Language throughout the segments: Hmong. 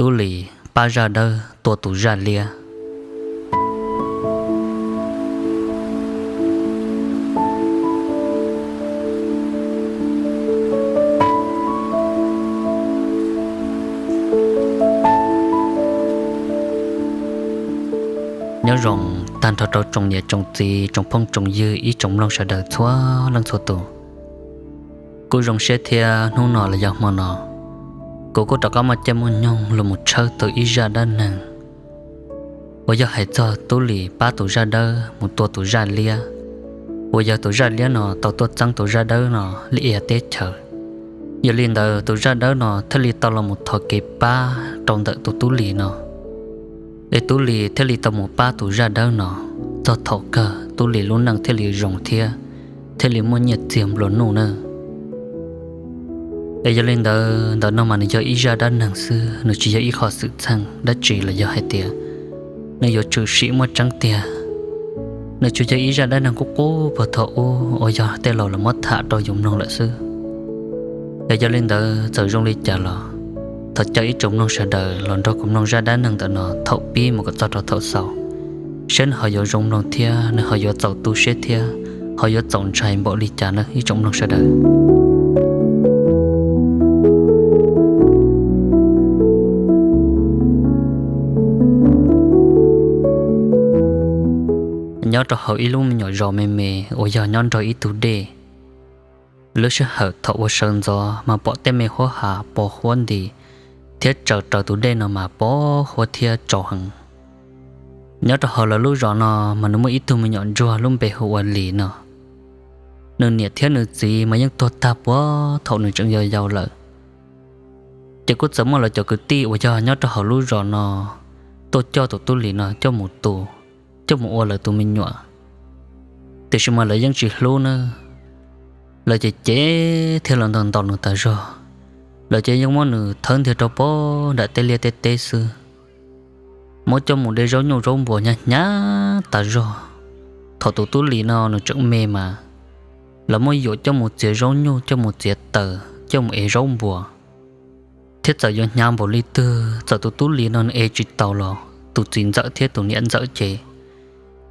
Tub Lis pab zaj dawb tua tus zaj liab. Nyob zoo tag nrho rau tsoom niam tsoom txiv tsoom phooj tsoom ywg ib tsoom mloog sawv daws txhua leej txhua tus. Kuj zoo siab thiab hnub no los yog hmo no, kuv kuj rov qab muaj caij muaj nyoog los mus tshawb tau ib zaj dab neeg uas yog hais txog Tub Lis pab tus zaj dawb mus tua tus zaj liab, uas yog tus zaj liab no tau tuaj txeeb tus zaj dawb no li ib yam teb chaws. Yog li ntawd tus zaj dawb no thiaj li tau los mus thov kev pab rau ntawm tus Tub Lis no, es Tub Lis thiaj li tau mus pab tus zaj dawb no. Txog thaum kawg Tub Lis lub neej thiaj li zoo thiab thiaj li muaj nyiaj txiag nplua nuj na. Es yog li ntawd, ntawm no mas nws yog ib zaj dab neeg xwb, nws tsis yog ib qho xwm txheej dab tsi los yog hais tias nws yuav tshwm sim muaj tseeb tiag. Nws tsuas yog ib zaj dab neeg qub qub puag thaum ub uas yog tej laus los muab tham rau yus mloog lawm xwb. Es yog li ntawd txawm zoo li cas los thov caw ib tsoom mloog sawv daws los nrog kuv mloog zaj dab neeg ntawm no thaum pib mus kom txog rau thaum xaus, saib nws ho yuav zoo mloog thiab nws ho yuav txaus tu siab thiab ho yuav txaus ntshai npaum li cas na ib tsoom mloog sawv daws. Nyob rau hauv ib lub me nyuam zos me me uas yog nyob nrog ib tug dej. Lub sij hawm thaum uas sawv ntxov mas pom tej me huab ha pos huab nti thiab tsaws raws tus dej no mas pos huab thiab tsaus heev. Nyob rau hauv lawv lub zos no mas nws muaj ib tug me nyuam ntsuag lub npe hu ua Lis no. Nws niam thiab nws txiv mas yeej tuag tag puag thaum nws tseem yau yau lawm. Ces kuj txawm muaj lawv cov kwv tij uas yog nyob rau hauv lub zos no tuaj coj tus Tub Lis no coj mus tu, coj mus ua lawv tus me nyuam. Tiam sis mas lawv yeej tsis hlub na, lawv cem cem thiab lawv ntaus ntaus nws tas zog. Lawv ces yeej muab nws thawb ntiag rau pog nram tej liaj tej teb xwb, muab coj mus de zaub nyuj zaub npuas hnyav hnyav tas zog. Thaum tus Tub Lis no nws tseem me mas lawv muab yuam coj mus txiav zaub nyuj, coj mus txiav taws, coj mus ev zaub npuas. Thiab txawm yuav hnyav npaum li twg, txawm tus Tub Lis no nws ev tsis tau los tus txiv ntxawm thiab tus niam ntxawm ces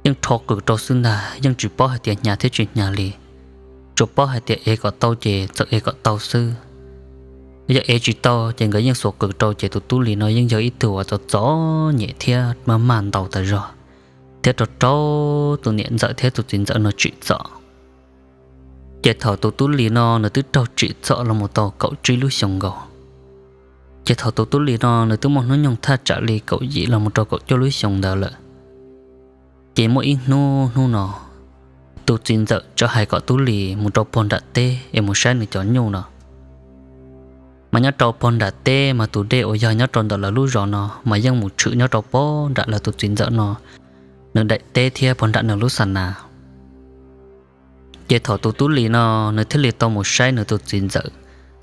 yeej rho qws rau xwb ntag, yeej tsis paub hais tias hnyav thiab tsis hnyav li. Tsuas paub hais tias ev kom tau ces txawm ev kom tau xwb. Yog ev tsis tau ces nkawd yeej xuas qws rau, ces tus Tub Lis no yeej yog ib tug uas txom txom nyem thiab maj maj ntaus tas zog, thiab rau rau tus niam ntxawm thiab tus txiv ntxawm no tsim txom. Ces thaum tus Tub Lis no nws twb raug tsim txom los mus tau kaum tsib lub xyoos nkaus, ces thaum tus Tub Lis no nws twb muaj hnub nyoog thaj tsam li kaum yim los mus rau kaum cuaj lub xyoos ntawd lawm. Ces muaj ib hnub, hnub no tus txiv ntxawm txawm hais kom Tub Lis mus rau pog nram teb es mus saib nws cov nyuj no. Mas nyob rau pog nram teb mas tus dej uas yog nyob rau ntawm lawv lub zos no mas yeej mus tshwm nyob rau pog nram lawv tus txiv ntxawm no nws daim teb thiab pog nram nws lub xa nas. Ces thaum tus Tub Lis no nws thiaj li tau mus saib nws tus txiv ntxawm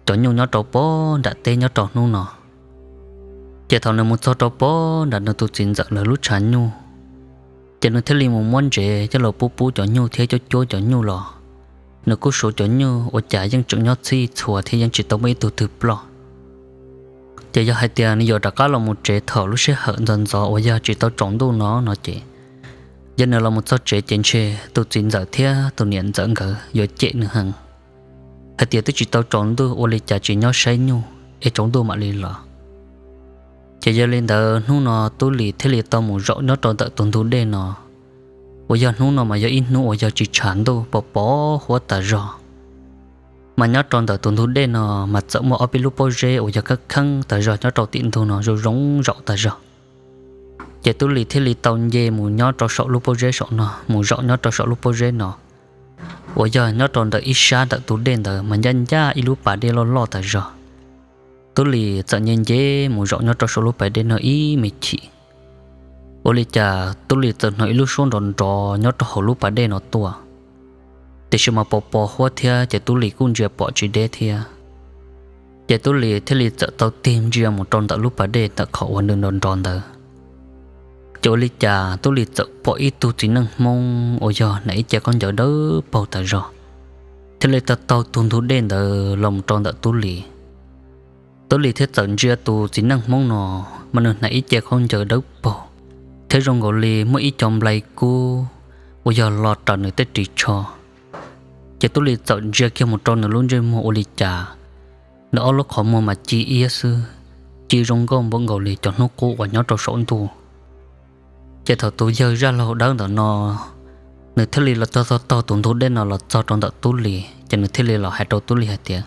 cov nyuj nyob rau pog nram teb nyob rau hnub no. Ces thaum nws mus txog rau pog nram nws tus txiv ntxawm lawv lub tshav nyuj, ces nws thiaj li mus muab ntsev coj los pub pub cov nyuj thiab cuab cuab cov nyuj los. Nws kuj suav cov nyuj ua cas yeej tseem nyob txhij txhua thiab yeej tsis tau muaj ib tug twg ploj. Ces yog hais tias nws yuav rov qab los mus tsev thaum lub sij hawm ntxov ntxov uas yog tsis tau tsaus ntuj no no ces, yog nws los mus txog tsev ces ntshe tus txiv ntxawm thiab tus niam ntxawm nkawd yuav cem nws heev, hais tias twb tsis tau tsaus ntuj ua li cas tsis nyob saib nyuj es tsaus ntuj mam li los. Ces yog li ntawd hnub no Tub Lis thiaj li tau mus zaum nyob rau ntawm tus ntug dej no, uas yog hnub no mas yog ib hnub uas yog tsis tshav ntuj pos pos huab tas zog. Mas nyob rau ntawm tus ntug dej no mas txawm muaj ob peb lub pob zeb uas yog kheeb kheeb tas zog nyob rau tim ntug no zoo zoo zaum tas zog. Ces Tub Lis thiaj li tau nce mus nyob rau saum lub pob zeb saum no, mus zaum nyob rau saum lub pob zeb no, uas yog nyob rau ntawm ib sab ntawm tus dej ntawd mas ncaj ncaj ib lub pas dej loj loj tas zog. Tub Lis txawm nce nce mus zaum nyob rau saum lub pas dej no ib me chim, ua li cas Tub Lis txawm hnov ib lub suab nrov nrov nyob rau hauv lub pas dej no tuaj. Tiam sis mas pos pos huab thiab ces Tub Lis kuj ntsia pom tsis deb thiab. Ces Tub Lis thiaj li txawm tau tig ntsia mus rau ntawm lub pas dej ntawm qhov uas nws nrov nrov ntawd. Ces ua li cas Tub Lis txawm pom ib tug txiv neej Hmoob uas yog hnav ib ce khaub ncaws dawb paug tas zog, thiaj li tau taug tus ntug dej ntawd los mus rau ntawm Tub Lis. Tub Lis thiaj txawm ntsia tus txiv neej Hmoob no, mas nws hnav ib ce khaub ncaws dawb paug, thiab zoo nkaus li muaj ib co nplai kub uas yog lo raws nws tej ris tsho. Ces Tub Lis txawm ntsia kiag mus rau nws lub ntsej muag ua li cas, nws ob lub qhov muag mas ci iab xwb, ci zoo nkauj npaum nkaus li cov hnub qub uas nyob rau saum ntuj. Ces thaum tus yawg zaj laug dawb ntawm no, nws thiaj li los txog txog taug tus ntug dej no los txog rau ntawm Tub Lis, ces nws thiaj li los hais rau Tub Lis hais tias,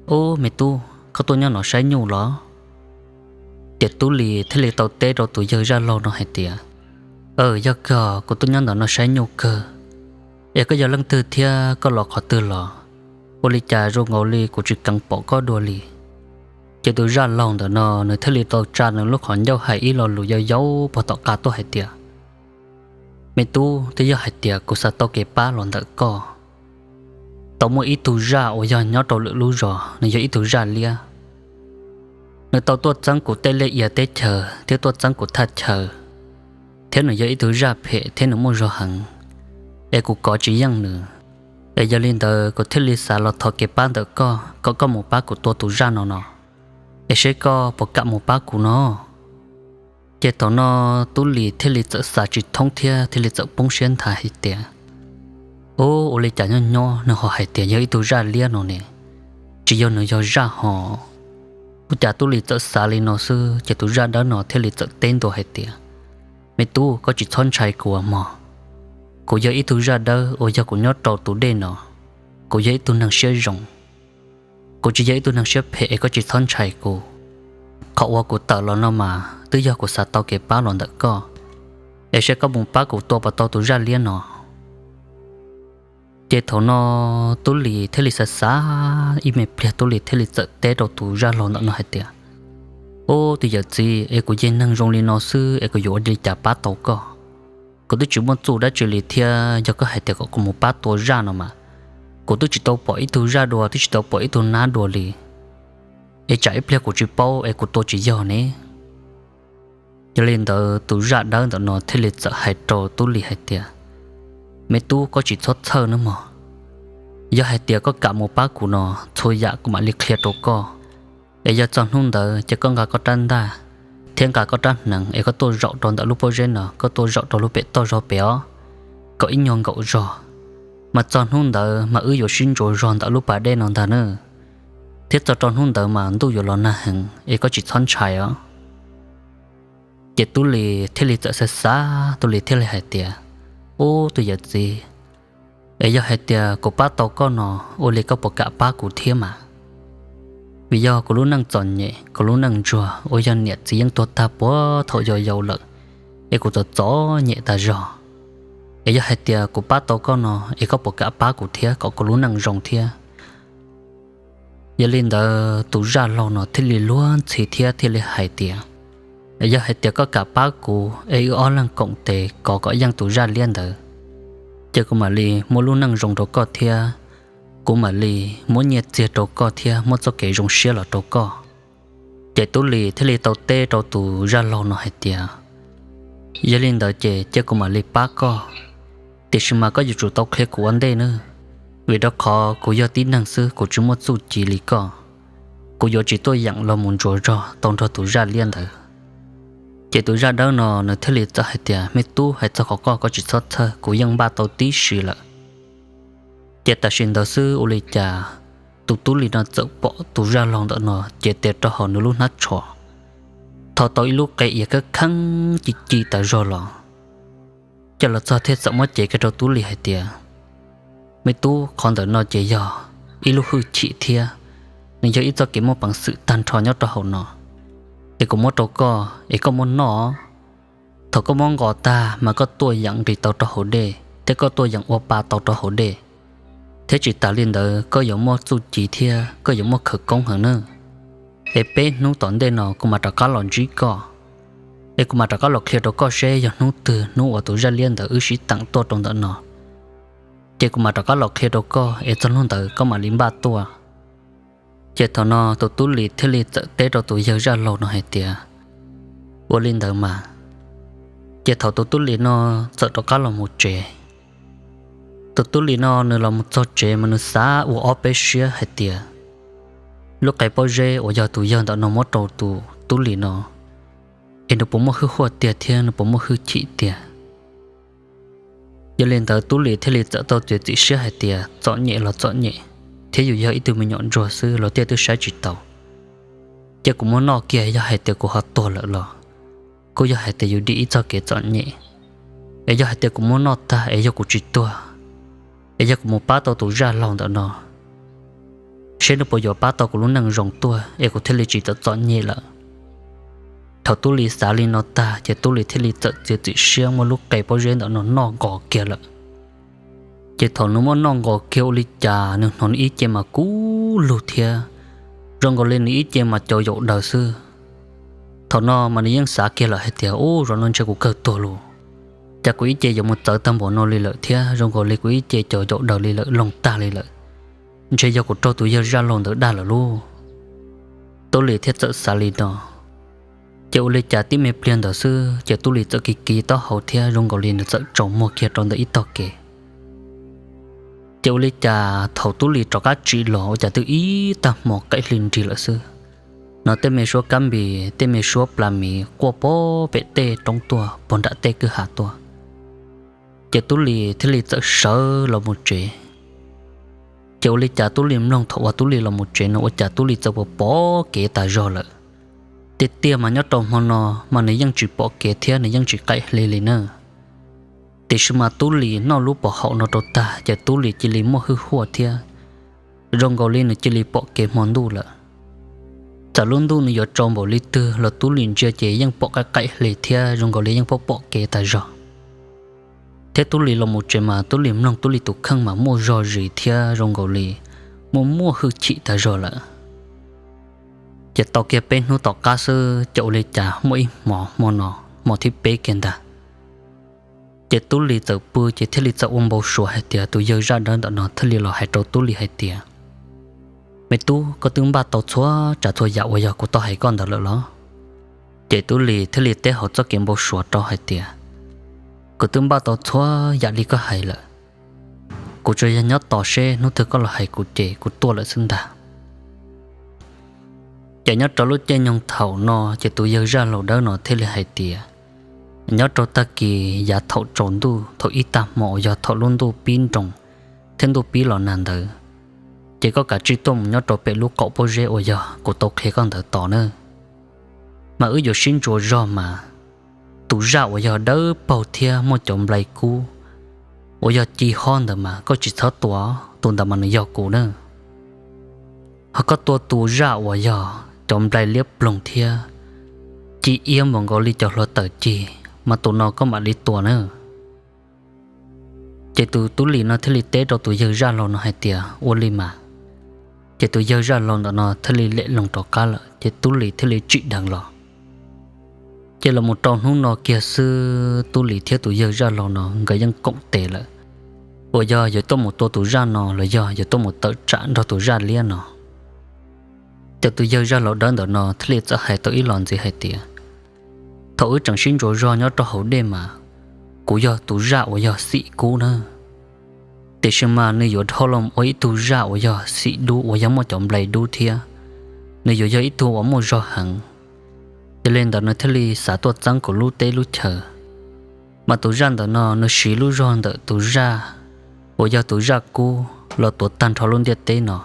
Ub, me tub, koj tuaj nyob no saib nyuj los? Ces Tub Lis thiaj li tau teb rau tus yawg zaj laug no hais tias, Aw, yog kawg, kuv tuaj nyob ntawm no saib nyuj kawg. Es koj yog leej twg thiab koj los qhov twg los? Ua li cas zoo nkaus li kuv tsis keev pom koj dua li? Ces tus zaj laug ntawm no nws thiaj li tau tsa nws lub qhov ncauj hais ib lo lus yau yau puag tom qab tuaj hais tias, Me tub, twb yog hais tias kuv xav tau kev pab los ntawm koj. Tau muaj ib tug zaj uas yog nyob rau lwm lub zos, nws yog ib tug zaj liab. Nws tau tuaj txeeb kuv tej liaj ia teb chaws thiab tuaj txeeb kuv thaj chaw, thiab nws yog ib tug zaj phem thiab nws muaj zog heev, es kuv kov tsis yeej nws. Es yog li ntawd kuv thiaj li xav los thov kev pab ntawm koj kom koj mus pab kuv tua tus zaj no no, es seb koj puas kam mus pab kuv no. Ces thaum no Tub Lis thiaj li txawm xav tsis thoob thiab thiaj li txawm poob siab nthav hais tias, Ub, ua li cas nyob nyob nws ho hais tias yog ib tug zaj liab no ne, tsis yog nws yog zaj ho? Ua cas Tub Lis txawm xav li no xwb ces tus zaj dawb no thiaj li txawm teb ntua hais tias, Me tub, koj tsis txhob ntshai kuv mog. Kuv yog ib tug zaj dawb uas yog kuv nyob rau tus dej no. Kuv yog ib tug neeg siab zoo, kuv tsis yog ib tug neeg siab phem es koj tsis txhob ntshai kuv. Qhov uas kuv tawm los no mas twb yog kuv xav tau kev pab los ntawm koj, es seb koj mus pab kuv tua puas tau tus zaj liab no. Ces thaum no Tub Lis thiaj li xav xav ib me pliag, Tub Lis thiaj li txawm teb rau tus zaj laug ntawm no hais tias, Ub, tus yawm txiv, es kuv yog neeg zoo li no xwb es kuv yuav ua li cas pab tau koj? Kuv twb tsis muaj txuj dab tsi li thiab, yog koj hais tias kom kuv mus pab tua zaj no mas, kuv twb tsis tau pom ib tug zaj dua, twb tsis tau pom ib tug nab dua li, es tsam ib pliag kuv tsis paub es kuv tua tsis yog ne. Yog li ntawd tus zaj dawb ntawm no thiaj li txawm hais rau Tub Lis hais tias, Me tub, koj tsis txhob txhawj nawb mog. Yog hais tias koj kam mus pab kuv no, txhua yam kuv mam li qhia rau koj. Es yog txog hnub ntawd ces koj nqa koj rab ntaj thiab nqa koj rab hneev es koj tuaj zaum rau ntawm lub pob zeb no, koj tuaj zaum rau lub pem toj zog pem os, kaum ib nyuag nkaum zog, mas txog hnub ntawd mas wb yuav sib ntsuas zog ntawm lub pas dej no ntag nawb. Thiab txog rau hnub ntawd mas ntuj yuav los nag heev es koj tsis txhob ntshai os. Ces Tub Lis thiaj li txawm xav xav, Tub Lis thiaj li hais tias, Ub, tus yawm txiv, es yog hais tias kuv pab tau koj no, ua li koj puas kam pab kuv thiab mas? Vim yog kuv lub neej txom nyem, kuv lub neej ntsuag uas yog niam txiv yeej tuag tag puag thaum yau yau lawm, es kuv txom txom nyem tas zog. Es yog hais tias kuv pab tau koj no, es koj puas kam pab kuv thiab kom kuv lub neej zoo thiab? Yog li ntawd tus zaj laug no thiaj li luag ntxhi thiab thiaj li hais tias, Es yog hais tias koj kam pab kuv es wb ob leeg koom tes kov kom yeej tus zaj liab ntawd, ces kuv mam li muab lub neej zoo rau koj thiab, kuv mam li muab nyiaj txiag rau koj thiab muab txoj kev zoo siab los rau koj. Ces Tub Lis thiaj li tau teb rau tus zaj laug no hais tias, Yog li ntawd ces cia kuv mam li pab koj, tiam sis mas koj yuav tsum tau qhia kuv ua ntej nawb, vim rau qhov kuv yog tib neeg xwb, kuv tsis muaj txuj ci li koj. Kuv yuav tsis tuaj yeem los mus ntsuas zog tau nrog tus zaj liab ntawd. Ces tus zaj dawb no nws thiaj li txawm hais tias, Me tub, hais txog qhov koj, koj tsis txhob txhawj, kuv yeej npaj tau tib si lawm. Ces tam sim ntawd xwb ua li cas tus Tub Lis no txawm pom tus zaj laug ntawm no cev tes rau hauv nws lub hnab tsho, thau tau ib lub qe iav kab kheeb ci ci tas zog los. Coj los txog thiaj txawm muab cev kiag rau Tub Lis hais tias, Me tub, qhov ntawm no ces yog ib lub hwj chim thiab nws yog ib txoj kev muaj peev xwm tag nrho nyob rau hauv no, es kuv muab rau koj es koj muab noj. Thaum koj muab nqos tag mas koj tuaj yeem nqis tau rau hauv dej thiab koj tuaj yeem ua pa tau rau hauv dej, thiab tsis tas li ntawd koj yuav muaj txuj ci thiab koj yuav muaj khawv koob heev nawb. Es peb hnub tom ntej no kuv mam rov qab los ntsib koj, es kuv mam rov qab los qhia rau koj seb yog hnub twg hnub uas tus zaj liab ntawd wb sib teem tuaj rau ntawm no, ces kuv mam rov qab los qhia rau koj es txog hnub ntawd koj mam li npaj tuaj. Ces thaum no tus Tub Lis thiaj li txawm teb rau tus yawg zaj laug no hais tias, Ua li ntawd mas. Ces thaum tus Tub Lis no txawm rov qab los mus tsev. Tus Tub Lis no nws los mus txog tsev mas nws xav ua ob peb siab hais tias lub qe pob zeb uas yog tus yawg ntawm no muab rau tus Tub Lis no, es nws puas muaj hwj huaj tiag thiab nws puas muaj hwj chim tiag. Yog li ntawd Tub Lis thiaj li txawm tau txiav txim siab hais tias txom nyem los txom nyem, thiab yus yog ib tug me nyuam ntsuag xwb, luag tej twb saib tsis taus. Ces kuv muab noj kiag, yog hais tias kuv ho tuag lawm los kuj yog hais tias yus dim ib txoj kev txom nyem. Es yog hais tias kuv muab noj tag es yog kuv tsis tuag, es yog kuv mus pab tau tus zaj laug ntawm no, seb nws puas yuav pab tau kuv lub neej zoo tuaj es kuv thiaj li tsis txom txom nyem lawm. Thaum Tub Lis xav li no tag ces Tub Lis thiaj li txawm txiav txim siab muab lub qe pob zeb ntawm no noj nqos kiag lawm. Ces thaum nws muab noj nqos kiag ua li cas nws hnov nws ib ce mas kub lug thiab, zoo nkaus li nws ib ce mas cov yaum daws xwb. Thaum no mas nws yeej xav kiag lawm hais tias, ub, zaum no ntshe kuv kawg tuag lawm, cas kuv ib ce yuav mus txawv tag npaum no li lawm thiab zoo nkaus li kuv ib ce cov yaum daws li lawm, loog tag li lawm, ntshe yog kuv raug tus yawg zaj laug ntawd dag lawm lauj. Tub Lis thiaj txawm xav li no. Ces ua li cas tib me pliag ntawd xwb ces Tub Lis txawm kiv kiv taub hau thiab zoo nkaus li nws txawm tsaus muag kiag rau ntawm ib tog kev. Ces ua li cas thaum Tub Lis rov qab tsim los ua cas twb ib tag hmo qaim hli nrig lawm xwb, no tej me suab kab npis tej me suab plas miv quaj pem tej roob tuaj puag nram tej kwj ha tuaj. Ces Tub Lis thiaj li txawm sawv los mus tsev. Ces ua li cas Tub Lis mloog thaum uas Tub Lis los mus tsev no ua cas Tub Lis txawm pom kev tas zog lawm. Tiag tiag mas nyob rau hmo no mas nws yeej tsis pom kev thiab nws yeej tsis qaim hli li na. Tiam sis mas Tub Lis noj lub pov haum no rau tag ces Tub Lis cia li muaj hwj huaj thiab, zoo nkaus li nws cia li pom kev hmo ntuj lawm. Txawm lub ntuj nws yuav tsaus npaum li twg los Tub Lis ntsia ces yeej pom qaim qaim hli thiab zoo nkaus li yeej pom pom kev tas zog. Thiab Tub Lis los mus tsev mas Tub Lis mloog Tub Lis tus kheej mas muaj zog zis thiab zoo nkaus li muaj muaj hwj chim tas zog lawm. Ces tau kiag peb hnub tom qab xwb ces ua li cas muaj ib hmo, hmo no, hmo thib peb kiag ntag, ces Tub Lis txawm pw ces thiaj li txawm ua npau suav hais tias tus yawg zaj dawb ntawm no thiaj li los hais rau Tub Lis hais tias, me tub, koj twb npaj tau txhua tsav txhua yam uas yog kuv tau hais koj ntawd lawm los? Ces Tub Lis thiaj li teb hauv txoj kev npau suav rau hais tias, kuv twb npaj tau txhua yam li koj hais lawm, kuv tsuas yog nyob tos seb hnub twg koj los hais kuv ces kuv tuaj lawm xwb ntag. Ces nyob rau lub caij nyoog thaum no ces tus yawg zaj laug dawb no thiaj li hais tias, nyob rau tag kis yav thaum tsaus ntuj thaum ib tag hmo uas yog thaum lub ntuj pib nroo thiab ntuj pib los nag ntawd, ces koj kav tsij tuaj mus nyob rau pem lub qaum pob zeb uas yog kuv tau qhia koj ntawd tos nawb. Mas wb yuav sib ntsuas zog mas tus zaj uas yog dawb paug thiab muaj cov nplai kub uas yog ci hob ntawd mas koj tsis txhob tua, tus ntawd mas nws yog kuv na. Ho koj tua tus zaj uas yog cov nplai liab ploog thiab ci iab npaum nkaus li cov hluav taws cig, mas tus no koj mam li tua na. Ces tus Tub Lis no thiaj li teb rau tus yawg zaj laug no hais tias, ua li mas. Ces tus yawg zaj laug ntawm no thiaj li lem loo rov qab lawm ces Tub Lis thiaj li tsim dheev los. Ces los mus rau hnub no kiag xwb Tub Lis thiab tus yawg zaj laug no nkawd yeej koom tes lawm, uas yog yuav tuaj mus tua tus zaj no los yog yuav tuaj mus tawm tsam nrog tus zaj liab no. Ces tus yawg zaj laug dawb ntawm no thiaj li txawm hais tau ib los ntxiv hais tias, thaum wb tseem sib ntsuas zog nyob rau hauv dej mas kuv yog tus zaj uas yog xim kub na, tiam sis mas nws yuav dhau los ua ib tug zaj uas yog xim dub uas yog muaj cov nplai dub thiab, nws yuav yog ib tug uas muaj zog heev. Yog li ntawd nws thiaj li xav tuaj txeeb kuv lub teb lub chaw. Mas tus zaj ntawm no nws siv lub zog ntawm tus zaj uas yog tus zaj kub los tuav tag nrho lub ntiaj teb no.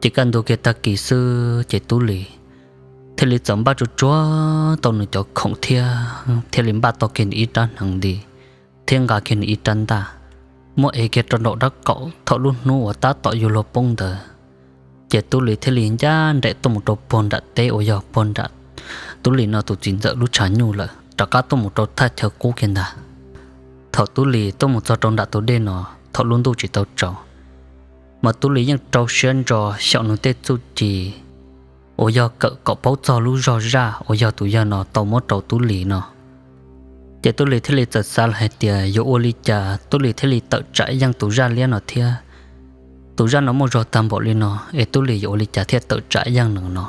Ces kaj ntug kiag tag kis xwb ces Tub Lis thiaj li txawm npaj tsuag tsuag tau nws cov khoom thiab thiaj li npaj tau kiag nws ib rab hneev nti thiab nqa kiag nws ib rab ntaj, muab ev kiag rau nraum dab qaum thaum lub hnub uas tab tom yuav luag poob ntawd. Ces Tub Lis thiaj li ncaj nraim tuaj mus rau puag nram teb uas yog puag nram Tub Lis no tus txiv ntxawm lub tshav nyuj lawm, rov qab tuaj mus rau thaj chaw qub kiag ntag. Thaum Tub Lis tuaj mus txog rau nram tus dej no thaum lub ntuj tsis tau tsaus, mas Tub Lis yeej rau siab ntso xyaum nws tej txuj ci uas yog kawm kom paub txog lub zog zaj uas yog tus yawg no tau muab rau Tub Lis no. Ces Tub Lis thiaj li txawm xav los hais tias yuav ua li cas Tub Lis thiaj li tawm tsam yeej tus zaj liab no thiab. Tus zaj no muaj zog tag npaum li no es Tub Lis yuav ua li cas thiaj tawm tsam yeej nws no.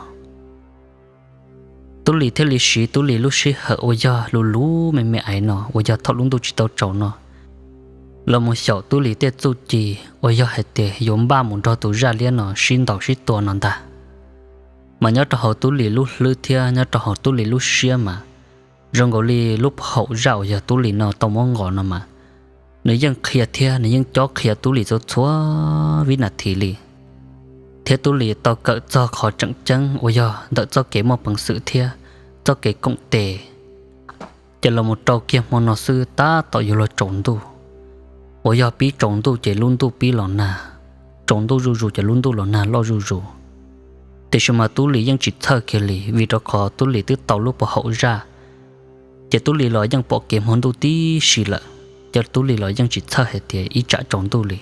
Tub Lis thiaj li siv Tub Lis lub sij hawm uas yog luv luv me me aiv no uas yog thaum lub ntuj tsis tau tsaus no los mus xyaum Tub Lis tej txuj ci uas yog hais tias yuav npaj mus nrog tus zaj liab no sib ntaus sib tua no ntag. Mas nyob rau hauv Tub Lis lub hlwb thiab nyob rau hauv Tub Lis lub siab mas Zoo nkaus li lub haum zaj uas yog Tub Lis no tau muab nqos no mas, nws yeej qhia thiab nws yeej cob qhia Tub Lis txhua txhua vib nas this li, thiab Tub Lis tau kawm txog qhov tseem ceeb uas yog ntawm txoj kev muaj peev xwm thiab txoj kev koom tes. Ces los mus rau kiag hmo no xwb tab tom yuav luag tsaus ntuj, uas yog pib tsaus ntuj ces lub ntuj pib los nag, tsaus ntuj zuj zus ces lub ntuj los nag loj zuj zus. Tiam sis mas Tub Lis yeej tsis txhawj kiag li vim rau qhov Tub Lis twb tau lub haum zaj, ces Tub Lis los yeej pom kev hmo ntuj tib si lawm, ces Tub Lis los yeej tsis txhawj hais tias ib tsam tsaus ntuj li.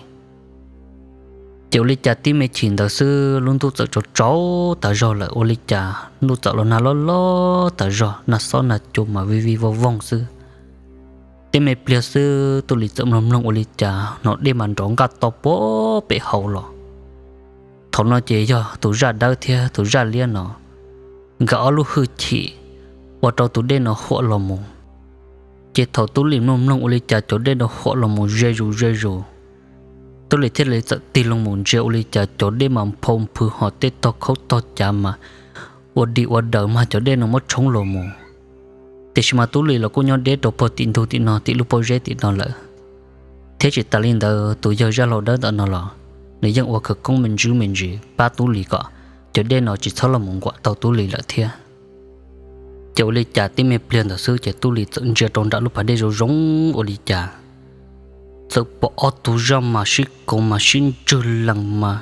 Ces ua li cas tib me chim ntawd xwb lub ntuj txawm tsaus tsaus tas zog lawm, ua li cas ntuj txawm los nag loj loj tas zog, nag xob nag cua mas vij vij voog voog xwb. Tib me pliag xwb Tub Lis txawm mloog mloog ua li cas hnov dej mas nrov nqaj to puag pem hauv los. Thaum no ces yog tus zaj dawb thiab tus zaj liab no nkawd ob lub hwj chim ua rau tus dej no huam los mus. Ces thaum Tub Lis mloog mloog ua li cas cov dej no huam los mus ze zus ze zus, Tub Lis thiaj li txawm tig loo mus ntsia ua li cas cov dej mas nphau nphwv hos tej tog khaub tog cav mas ua dim ua daws mas cov dej no muab tshoob los mus. Tiam sis mas Tub Lis los kuj nyob deb rau puag tim ntug tim no tim lub pob zeb tim no lawm. Thiab tsis tas li ntawd tus yawg zaj laug dawb ntawm no los nws yeej ua khawv koob me ntsis me ntsis pab Tub Lis kom cov dej no tsis txhob los mus nquam tau Tub Lis lawm thiab. Ces ua li cas tib me pliag ntawd xwb ces Tub Lis txawm ntsia rau nram lub pas dej zoo zoo ua li cas txawm pom ob tug zaj mas sib koom mas sib ntswg lees mas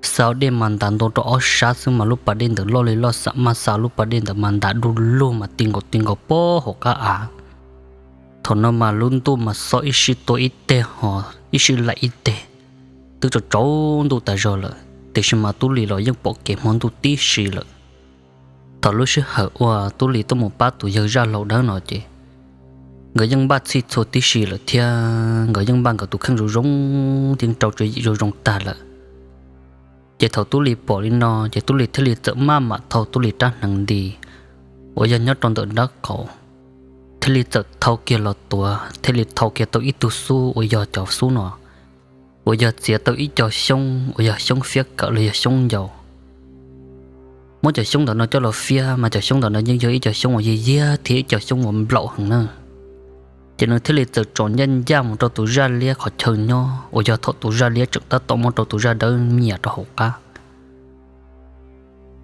xa dej mas ntas ntua rau ob sab xwb mas lub pas dej ntawd loj li loj xam maj xa lub pas dej ntawd mas ntas du lug mas ti nkaus ti nkaus puag hauv qab av. Thaum no mas lub ntuj mas xob ib sij tua ib teg hos ib sij laim ib teg, twb tsaus tsaus ntuj tas zog lawm tiam sis mas Tub Lis los yeej pom kev hmo ntuj tib si lawm. Thaum lub sij hawm uas Tub Lis tuaj mus pab tus yawg zaj laug dawb no ces nkawd yeej npaj txhij txhua tib si lawm thiab nkawd yeej npaj nkawd tus kheej zoo zoo thiab rau tswv yim zoo zoo tag lawm. Ces thaum Tub Lis pom li no ces Tub Lis thiaj li txawm maj mam thau Tub Lis rab hneev nti uas yog nyob rau ntawm nraub qaum, thiaj li txawm thau kiag los tuav thiaj li thau kiag tau ib tug xub uas yog cov xub no uas yog txiav tau ib co xyoob uas yog xyoob fiab kawm los yog xyoob ncau. Muab cov xyoob ntawm no coj los fiab mas cov xyoob ntawm no yeej yog ib co xyoob uas yog yiag thiab ib co xyoob uas nplaum heev na. Ces nws thiaj li txawm tsom ncaj ncaj mus rau tus zaj liab qhov chaw nyob uas yog thaum tus zaj liab tseem tab tom muab rau tus zaj dawb nyiam rau hauv qab.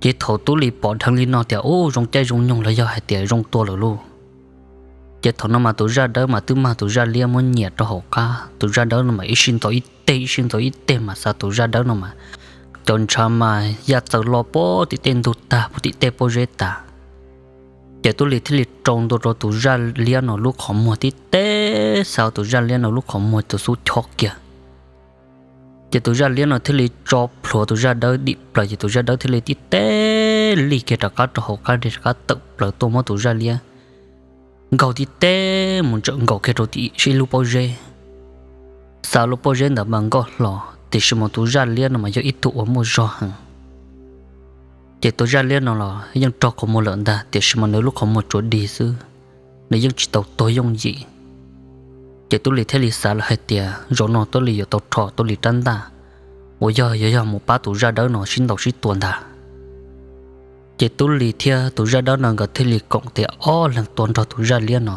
Ces thaum Tub Lis pom dheev li no tias ub zoo caij zoo nyoog los yog hais tias zoo tua lawm lauj, ces thaum no mas tus zaj dawb mas twb mag tus zaj liab muab nyiam rau hauv qab, tus zaj dawb no mas ib sij ntxov ib teg ib sij ntxov ib teg mas xa tus zaj dawb no mas cov ntshav mas ya txaws lo puag tim tej ntug tag puag tim tej pob zeb tas. Ces Tub Lis thiaj li rau ntua rau tus zaj liab no lub qhov muag tib teg xa tus zaj liab no lub qhov muag tus xub chob kiag. Ces tus zaj liab no thiaj li tso plhuav tus zaj dawb dim plaws ces tus zaj dawb thiaj li tib teg lig kiag rov qab rau hauv qab nreg rov qab tawm plaws tuaj muab tus zaj liab nkaug tib teg mus ntsawm nkaus kiag rau tim ib lub pob zeb, xa lub pob zeb ntawd mas nkoj hlo. Tiam sis mas tus zaj liab no mas yog ib tug uas muaj zog heev, ces tus zaj liab no los yeej raug qhov muag lawm ntag tiam sis mas nws lub qhov muag tsuas dig xwb, nws yeej tsis tau tuag yooj yim. Ces Tub Lis thiaj li xav lawm hais tias zaum no Tub Lis yuav tau rho Tub Lis rab ntaj uas yog yog yog mus pab tus zaj dawb no sib ntaus sib tua ntag. Ces Tub Lis thiab tus zaj dawb no nkawd thiaj li koom tes ob leeg tua nrog tus zaj liab no.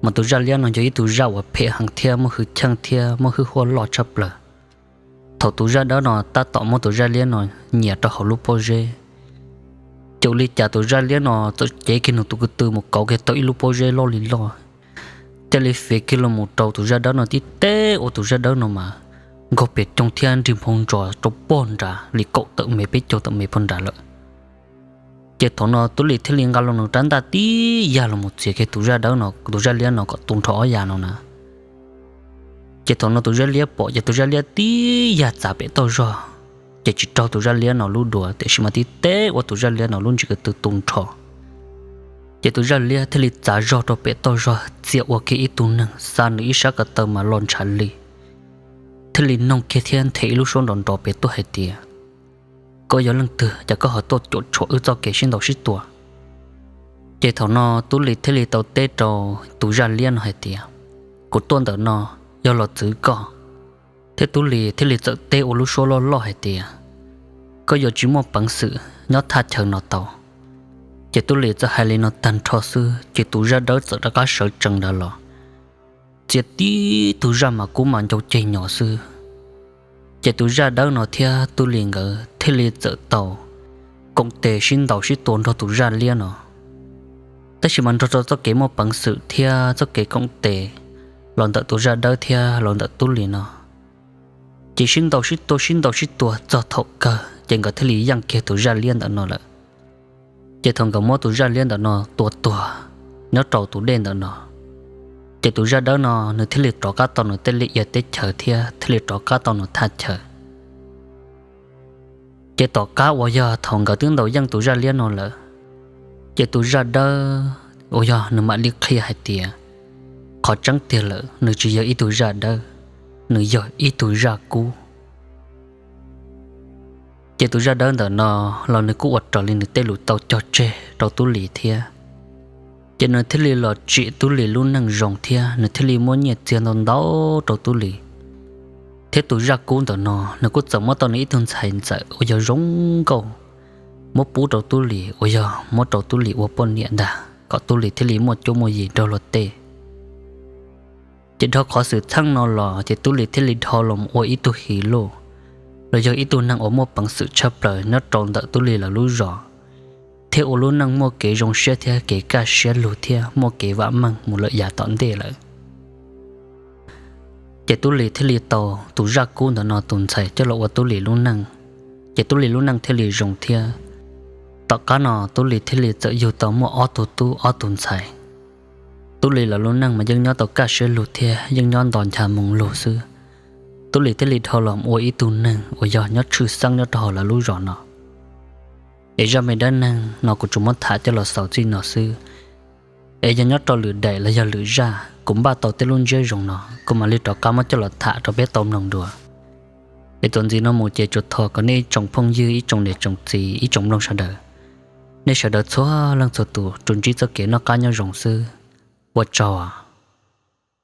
Mas tus zaj liab no yog ib tug zaj uas phem heev thiab muaj hwj chim thiab muaj hwj huaj loj tshaj plaws. Thaum tus zaj dawb no tab tom muab tus zaj liab no nyiam rau hauv lub pob zeb, ces ua li cas tus zaj liab no txawm cev kiag nws tus ko tw mus kauv kiag tau ib lub pob zeb loj li loj, cia li fiav kiag los mus rau tus zaj dawb no tib teg ua tus zaj dawb no mas nkaug pes coog thiab nrig nphoo ntsos rau pog nrad li kaum tawm mev peb caug tawm mev pog nrad lawm. Ces thaum no Tub Lis thiaj li nqa los nws rab ntaj tib yag los mus txiav kiag tus zaj dawb no tus zaj liab no kom tu nrho ob yam no na. Ces thaum no tus zaj liab pom ces tus zaj liab tib yag txav pem toj zog, ces tsis raug tus zaj liab no lub dua tiam sis mas tib teg ua tus zaj liab no lub ntsis ko tw tu nrho. Ces tus zaj liab thiaj li txav zog rau pem toj zog txia ua kiag ib tug neeg xa nws ib sab ko taw mas los ntshav li, thiaj li noog kiag thiab nthe ib lub suab nrov nrov pem tuaj hais tias, koj yog leej twg cas koj ho tuaj cuam tshuam wb txoj kev sib ntaus sib tua? Ces thaum no Tub Lis thiaj li tau teb rau tus zaj liab no hais tias, kuv tuaj ntawm no yog los txwv koj. Thiab Tub Lis thiaj li txawm teb ua lub suab loj loj hais tias, koj yuav tsis muaj peev xwm nyob thaj chaw no tau. Ces Tub Lis txawm hais li no tag nrho xwb ces tus zaj dawb txawm rov qab sawv tsees ntawd los, txia tib tug zaj mas kub mas ncau ceg nyos xwb. Ces tus zaj dawb no thiab Tub Lis nkawd thiaj li txawm tau koom tes sib ntaus sib tua nrog tus zaj liab no. Tab sis mas nrog rau txoj kev muaj peev xwm thiab txoj kev koom tes los ntawm tus zaj dawb thiab los ntawm Tub Lis no, ces sib ntaus sib tua sib ntaus sib tua txog thaum kawg ces nkawd thiaj li yeej kiag tus zaj liab ntawm no lawm. Ces thaum nkawd muab tus zaj liab ntawm no tua tuag nyob rau tus dej ntawm no, ces tus zaj dawb no nws thiaj li rov qab tau nws tej liaj ia teb chaws thiab thiaj li rov qab tau nws thaj chaw. Ces tom qab uas yog thaum nkawd twb ntaus yeej tus zaj liab no lawm, ces tus zaj dawb uas yog nws mam li qhia hais tias qhov tseeb tiag lawm nws tsis yog ib tug zaj dawb, nws yog ib tug zaj kub. Ces tus zaj dawb ntawm no los nws kuj ua raws li nws tej lus tau cog tseg rau Tub Lis thiab. Ces nws thiaj li los tsim Tub Lis lub neej zoo thiab nws thiaj li muab nyiaj txiag ntau ntau rau Tub Lis. Thiab tus zaj kub ntawm no nws kuj txawm muab tau nws ib tug ntxhais ntxawm uas yog zoo nkauj muab pub rau Tub Lis uas yog muab rau Tub Lis ua poj niam ntag kom Tub Lis thiaj li muaj cuab muaj yig nrog luag tej. Ces dhau qhov xwm txheej no los ces Tub Lis thiaj li dhau los ua ib tug his luj, los yog ib tug neeg uas muaj peev xwm tshaj plaws nyob rau ntawm Tub Lis lawv lub zos, thiab ua lub neej muaj kev zoo siab thiab kev kaj siab lug thiab muaj kev vam meej mus lawm yav tom ntej lawm. Ces Tub Lis thiaj li tau tus zaj kub ntawm no tus ntxhais coj los ua Tub Lis lub neej, ces Tub Lis lub neej thiaj li zoo thiab. Tom qab no Tub Lis thiaj li txawm yug tau muaj ob tug tub ob tug ntxhais. Tub Lis lawv lub neej mas yeej nyob tau kaj siab lug thiab yeej nyob nto ncha moo lug xwb. Tub Lis thiaj li dhau los ua ib tug neeg uas yog nyob tshwj xeeb nyob rau hauv lawv lub zos no. Es zaj me dab neeg no kuv tsuas muab tham coj los xaus txij no xwb. Es yog nyob rau lwm daim los yog lwm zaj kuv npaj tau tej lub ntsiab zoo no kuv mam li rov qab muab coj los tham rau peb tau mloog dua. Es txuas ntxiv no mus ces tsuas thov kom nej ib tsoom phooj ywg ib tsoom niam tsoom txiv ib tsoom mloog sawv daws, nej sawv daws txhua leej txhua tus tsuas ntsib txoj kev noj qab nyob zoo xwb. Ua tsaug.